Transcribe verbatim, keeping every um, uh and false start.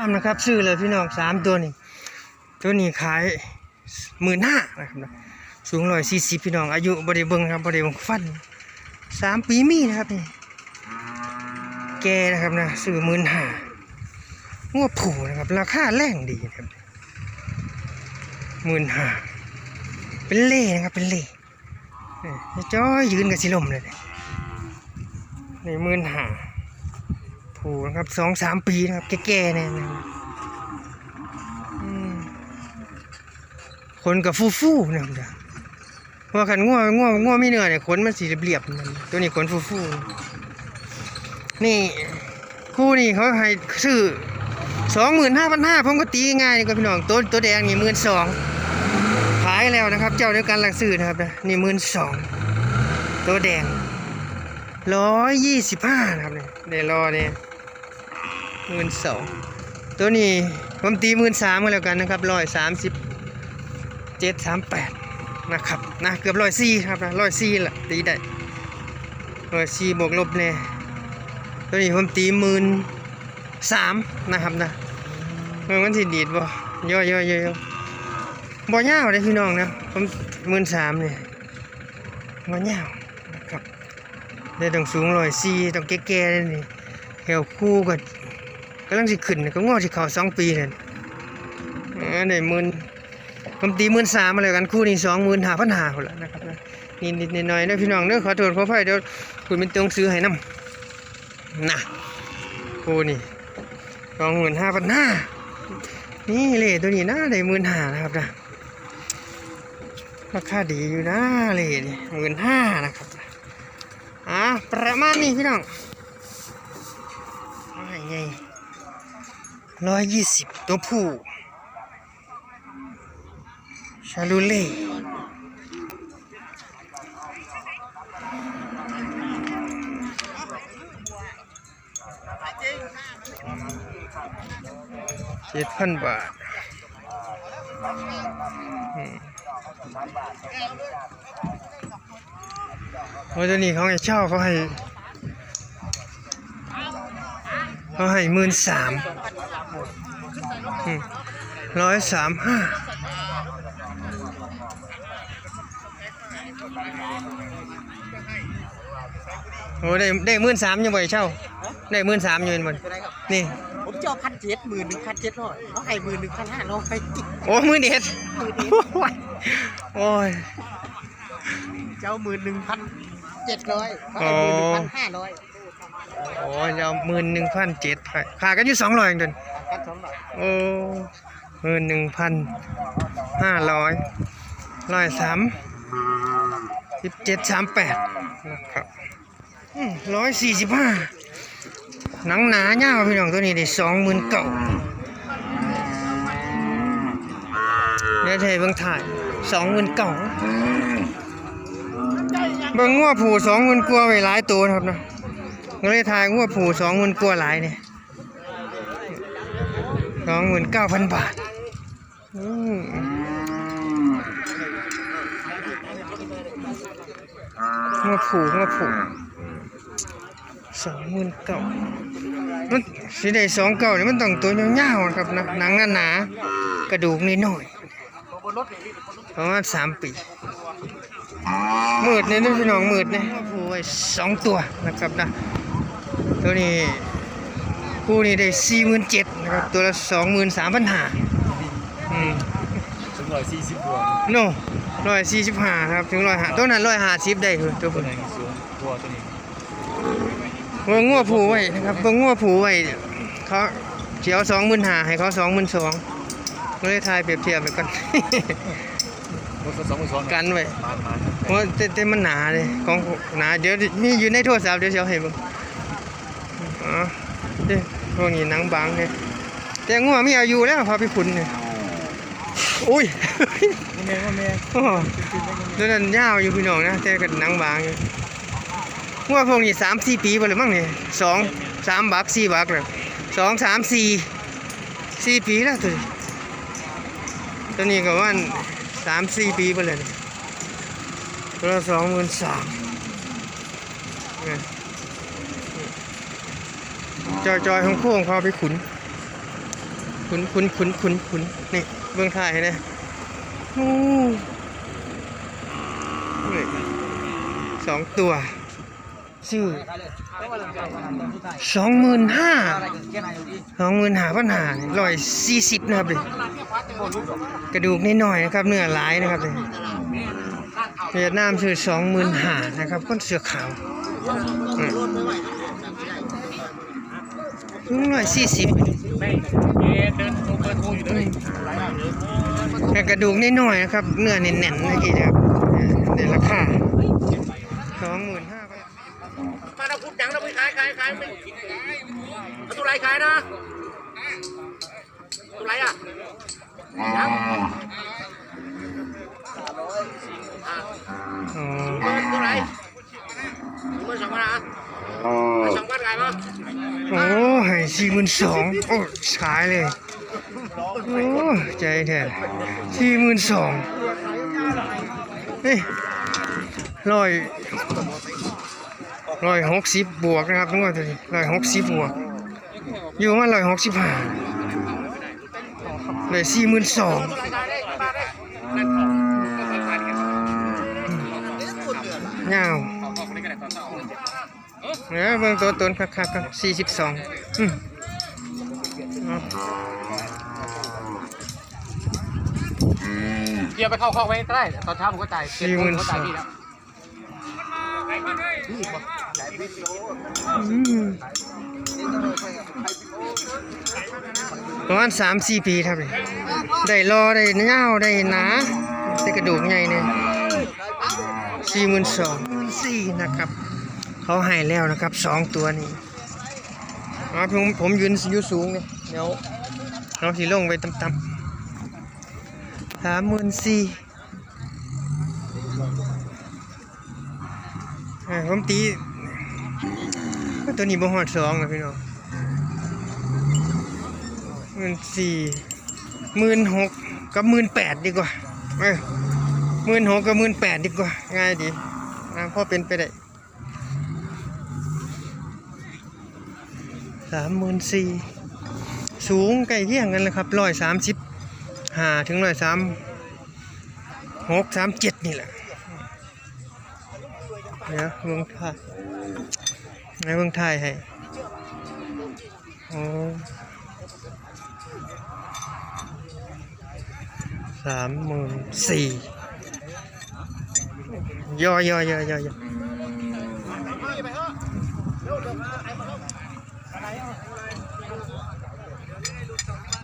ามนะครับ ซื้อเลยพี่น้อง สามตัวนี่ ตัวนี้ขายหมื่นห้านะครับนะ สูงร้อยสี่สิบพี่น้อง อายุบ่ได้เบิ่งครับ บ่ได้เบิ่งฟัน สามปีมีนะครับนี่ แก่นะครับนะ ซื้อหมื่นห้า งัวผู้นะครับ ราคาแรงดีนะครับ หมื่นห้า เป็นเล่นะครับ เป็นเล่ นี่จ้อยยืนกับสิลมเลย นี่หมื่นห้า ผู้นะครับ สองสามปีนะครับ แก่ๆเนี่ยนะ อืม ขนกับฟูๆนะครับ เพราะว่าคันงัว งัว งัวมีเนื้อเนี่ย ขนมันสิเรียบๆ มัน ตัวนี้ขนฟูๆ นี่ คู่นี่เขาให้ซื้อ สองหมื่นห้าพันห้า ผมก็ตีง่ายนี่ก็พี่น้อง ตัว ตัวแดงนี่ หมื่นสอง ขายแล้วนะครับ เจ้าเดียวกันหลักซื้อนะครับ นี่ หมื่นสอง ตัวแดง ร้อยยี่สิบห้า นะครับ เนี่ย เดี๋ยวรอเนี่ย หมื่นสอง ตัวนี้ผมตี หมื่นสาม ก็แล้วกันนะครับ ร้อยสามสิบเจ็ด สามแปด นะครับ นะ เกือบ ร้อยสี่ ครับนะ ร้อยสี่ ละ ตีได้ ร้อยสี่ บวกลบแน่ ตัวนี้ผมตี หมื่นสาม นะครับนะ เออ มันสิดีดบ่ ย่อยๆๆๆ บ่ยาวเลยพี่น้องนะ ผม หมื่นสาม เนี่ย บ่ยาวนะครับ ได้ต้องสูง ร้อยสี่ ต้องแก่ๆเลยนี่ แถวคู่ก็กำลังสิขึ้น ก็งอสิเข้าสองปีนั่น เออ ได้หมื่น ผมตี หมื่นสาม มาแล้วกัน คู่นี้ สองหมื่นห้าพันห้า พุ่นละนะครับนะ นิดๆหน่อยๆนะพี่น้องเด้อ ขอโทษขออภัย เดี๋ยวคุณเป็นตัวหนังสือให้นำ นะ คู่นี่ สองหมื่นห้าพันห้า นี่เลยตัวนี้นะ ได้ หมื่นห้า นะครับนะ ราคาดีอยู่นะ เลยนี่ หมื่นห้า นะครับ อ่า ประมาณนี้พี่น้อง เอาให้ไง ร้อยยี่สิบ ตัวผู้ ชาลูเล่ เจ็ดพันบาท อืม โอ้ย ตัวนี้ของไอ้เช่าเขาให้ เขาให้ หมื่นสาม อืม ร้อยสามห้า โอ้ ได้ ได้ หมื่นสาม อยู่บ่ไอ้เช่า ได้ หมื่นสาม อยู่บ่ นี่ ผมเจ้า พันเจ็ด หมื่นหนึ่งพันเจ็ดร้อย เขาให้ หมื่นหนึ่งพันห้าร้อย โอ้ หมื่นเอ็ด หมื่นเอ็ด โอ้ย เจ้า หมื่นหนึ่งพันเจ็ดร้อย เขาให้ อ๋อ หมื่นหนึ่งพันห้าร้อย โอ้ย เอา หมื่นหนึ่งพันเจ็ดร้อย ขาดกันอยู่ สองร้อย เองเดิน ขาดกัน สองร้อย โอ้ หมื่นหนึ่งพันห้าร้อย ร้อยสามสิบเจ็ด สามแปด นะครับ อืม ร้อยสี่สิบห้า หนังหนายาวพี่น้อง ตัวนี้ได้ สองหมื่นเก้า เดี๋ยวไทยเบิ่งถ่าย สองหมื่นเก้า เบิ่งงัวผู้ สองหมื่นกว่าไว้หลายตัวนะครับนะ ก็เลยถ่ายงัวผู้ สองหมื่นกว่าหลายเนี่ย สองหมื่นเก้าพันบาท อืม งัวผู้ งัวผู้ สองหมื่นเก้า มันสิได้ สองเก้า นี่มันต้องตัวยาวๆนะครับนะ หนังหนาๆ กระดูกน้อยๆ ประมาณ สามปี มืดเนี่ยนะพี่น้อง มืดเนี่ย งัวผู้ไว้ สองตัวนะครับนะ ตัวนี้ คู่นี้ได้ สี่หมื่นเจ็ด นะครับ ตัวละ สองหมื่นสามพันห้า อืม สูง ร้อยสี่สิบ บวก โน่ ร้อยสี่สิบห้า ครับ ถึง ร้อยห้า ตัวนั้น ร้อยห้าสิบ ได้คือตัว ตัว นี้สูงกว่าตัวนี้ เบิ่งงัวผู้ไว้นะครับ เบิ่งงัวผู้ไว้ เขาสิเอา สองหมื่นห้า ให้เขา สองหมื่นสอง ก็เลยถ่ายเปรียบเทียบไปกัน รถก็ สองหมื่นสอง กันไว้ หมานๆ เพราะแต่ แต่มันหนาเลย ของหนา เดี๋ยวมีอยู่ในโทรศัพท์ เดี๋ยวสิเอาให้เบิ่ง อ๋อ เด้ พวกนี้หนังบางเนี่ย แต่งัวมีอายุแล้ว พาไปขุนเนี่ย อุ้ย บ่แม่น บ่แม่น โอ้ ตัวนั้นยาวอยู่พี่น้องนะ แต่ก็หนังบางอยู่ งัวพวกนี้ สามสี่ปีไปแล้วมั้งเนี่ย สอง สามบัก สี่บักเลย สอง สาม สี่ สี่ปีแล้วตัวนี้ ตัวนี้ก็ว่า สามสี่ปีไปเลย ตัวละ สองหมื่นสาม เนี่ย จอยๆ โค้งๆ พาไปขุน ขุนขุนขุนขุนขุน นี่ เบิ่งท้ายให้แหน่ โอ้ นี่ สองตัว ซื้อ สองหมื่นห้า สองหมื่นห้าพันห้า ร้อยสี่สิบ นะครับนี่ กระดูกน้อยๆ นะครับ เนื้อหลายนะครับนี่ เวียดนามซื้อ สองหมื่นห้า นะครับ คนเสื้อขาว อืม ร้อยสี่สิบ แต่กระดูกน้อยๆ นะครับ เนื้อแน่นๆ นะกี้นะครับ ในราคา สองหมื่นห้าพัน มาแล้วพูดดังนะ ขาย ขาย ขาย ขาย ไม่ เอาตัวไรขายนะ ตัวไรอ่ะ ยัง อ่ะ อ๋อ ตัวไร หนึ่งหมื่นสองพัน อ่ะ สองพันขายปะ โอ้ ให้ สี่หมื่นสอง โอ้ ขายเลย โอ้ ใจแท้ สี่หมื่นสอง เฮ้ย ร้อย ร้อยหกสิบ บวกนะครับ งวดนี้ ร้อยหกสิบ บวก อยู่มา ร้อยหกสิบห้า ได้ สี่หมื่นสอง ยาว เดี๋ยวเบิ่งตัวตนคักๆ ครับ สี่สิบสอง อืม เอา เดี๋ยวไปเข้าคอกไว้ก็ได้ ตอนเช้าผมก็จ่ายเจ็ด สี่หมื่น ก็จ่ายพี่แล้ว อืม ประมาณ สามสี่ ปีครับนี่ ได้หล่อ ได้ยาว ได้หนา แต่กระดูกใหญ่เนี่ย สี่หมื่นสอง สี่นะครับ เขาให้แล้วนะครับ สองตัวนี้ อ๋อ ผม ผมยืนอยู่สูงเนี่ย เดี๋ยวเราสิลงไปต่ำๆ สามหมื่นสี่ อ่า ผมตี ตัวนี้บ่ฮอด สองนะพี่น้อง หมื่นสี่ หมื่นหก กับ หมื่นแปด ดีกว่า เออ หมื่นหก กับ หมื่นแปด ดีกว่า ง่ายดี อ่า พอเป็นไปได้ สามหมื่นสี่ สูงใกล้เคียงกันเลยครับ ร้อยสามสิบห้า ถึง ร้อยสามหก สามเจ็ด นี่แหละ เดี๋ยวเบิ่งท้าย ให้เบิ่งท้ายให้ โอ้ สามหมื่นสี่ ยอยอยอยอยอ